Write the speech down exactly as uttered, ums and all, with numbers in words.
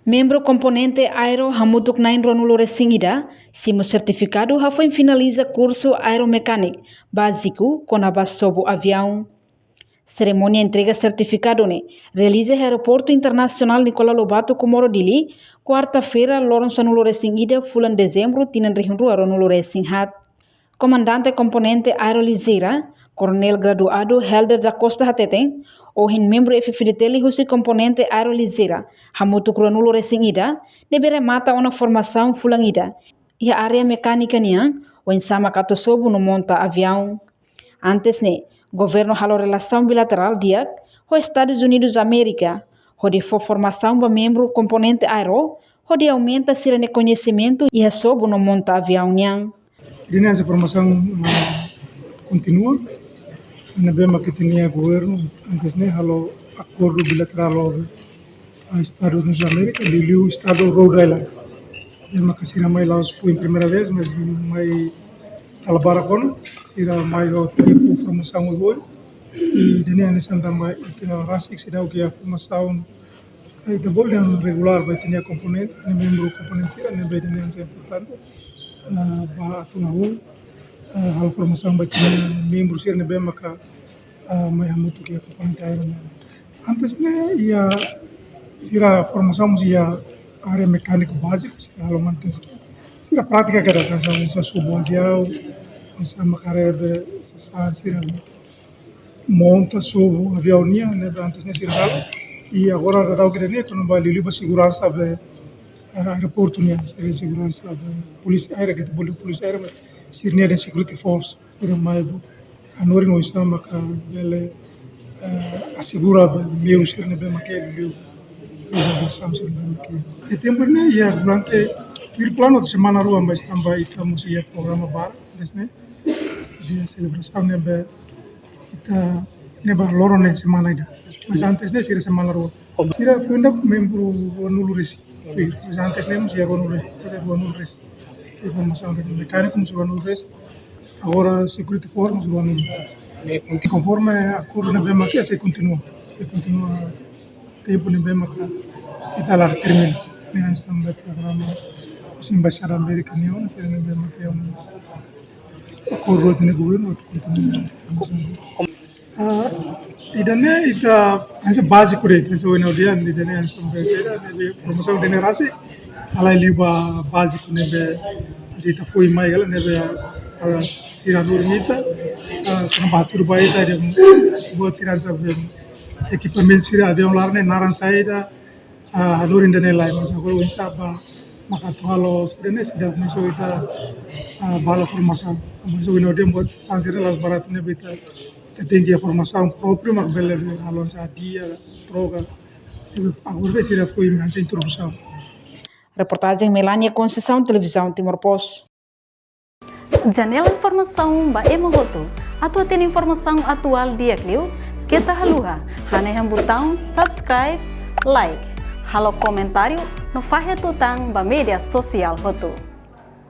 Membru komponente Aero hamutuk na'in ruanulu resin ida simu sertifikadu hafoin finaliza kursu aeromekanik báziku kona-ba sobu aviaun. Serimónia entrega sertifikadu ne'e realiza iha Aeroportu Internasionál Nicolau Lobato Comoro Dili, kuarta-feira, loron sanulu resin ida fulan Dezembru tinan rihun rua ruanulu resin haat. Komandante komponente Aero Ligeira, Koronél Graduadu Helder da Costa hateten, ohin membru F-FDTL husi komponente Aero Ligeira hamutuk ruanulu resin ida ne'ebé remata ona formasaun fulan ida iha área mekánika nian, oinsá mak atu sobu no monta aviaun. Antes ne'e, governu halo relasaun bilaterál di'ak ho Estadus Unidus Amérika, hodi fó formasaun ba membru komponente Aero, hodi aumenta sira-nia koñesimentu iha sobu no monta aviaun nian. Ida-ne'e hanesan formasaun, ah, kontinua. Ne'ebé mak ita-nia governu antes ne'e halo akordu bilaterál ho, ah, Estadus Unidus Amérika, liuliu estadu Rhode Island. Ne'ebé mak sira mai la'ós foin primeira vez, mas mai dala barak ona, sira mai ho tipu formasaun oioin. I ida-ne'e hanesan tanba ita rasik seidauk iha formasaun, eh, ita bolu dehan regulár ba ita-nia komponente, ne'e membru komponente sira, ne'ebé ida-ne'e hanesan importante, ah, ba atu hahú, ah, halo formasaun ba ita-nia membru sira ne'ebé maka, ah, mai hamutuk iha komponente Aero nian. Antes ne'e iha sira formasaun iha área mekániku báziku, sira halo manutensaun. Sira prátika kedas, hanesan oinsá sobu aviaun, oinsá mak haree be sasán sira monta, sobu aviaun nian, ne'ebé antes ne'e sira halo. I agora daudaun ida-ne'e kona-ba liuliu ba seguransa be, eh, aeroportu nian, sira seguransa be polísia aérea, ke ita bolu polísia aérea, mas sira-nia dehan security force, sira mai hanorin oinsá maka bele, eh, asegura be meiu sira ne'ebé mak iha liuliu aviasaun sira ne'ebé mak iha. I tempu ne'e iha durante, tuir planu semana rua, mas tanba ita mós iha programa barak, antes ne'e, dia selebrasaun ne'ebé ita ne'e ba loron ne'e semana ida. Mas antes ne'e sira semana rua. Sira foin ida membru ruanulu resin. Mas antes ne'e mós iha ruanulu resin. Iha ruanulu resin. Iha formasaun ne'e mekániku mós ruanulu resin. Agora security force mós ruanulu. Ne'e konti- konforme akordu ne'ebé mak iha sei kontinua. Sei kontinua tempu ne'ebé maka ita la termina. Ne'e hanesan be programa husi Embaixada Amérika nian, sira ne'ebé mak iha akordu ho ita-nia governu atu kontinua. Ah, ida-ne'e ita hanesan báziku de'it, hanesan ohin ha'u dehan, ida-ne'e hanesan be ida-ne'e formasaun ida-ne'e rasik, halai liu ba báziku ne'ebé hanesan ita foin mai hela ne'ebé, ah, sira hanorin ita, ah, kona-ba hatudu ba ita dehan buat sira hanesan be ekipamentu sira aviaun laran ne'e naran saida, ah, hanorin ida-ne'e lai, mas agora oinsá ba maka atu halo sira-ne'e seidauk mesak ita, ah, ba halo formasaun. Mas ohin ha'u dehan buat sasán sira la'ós baratu ne'ebé ita, ita tenke iha formasaun própriu mak bele halo hanesan hadi'a, troka. Agora be sira foin hanesan introdusaun. Reportajen Melania Conceição, Televizaun Timor Post. Janela informasaun ba ema hotu. Atu hatene informasaun atuál di'ak liu, keta haluha hanehan butaun subscribe, like, halo komentáriu no fahe tutan ba média sosiál hotu.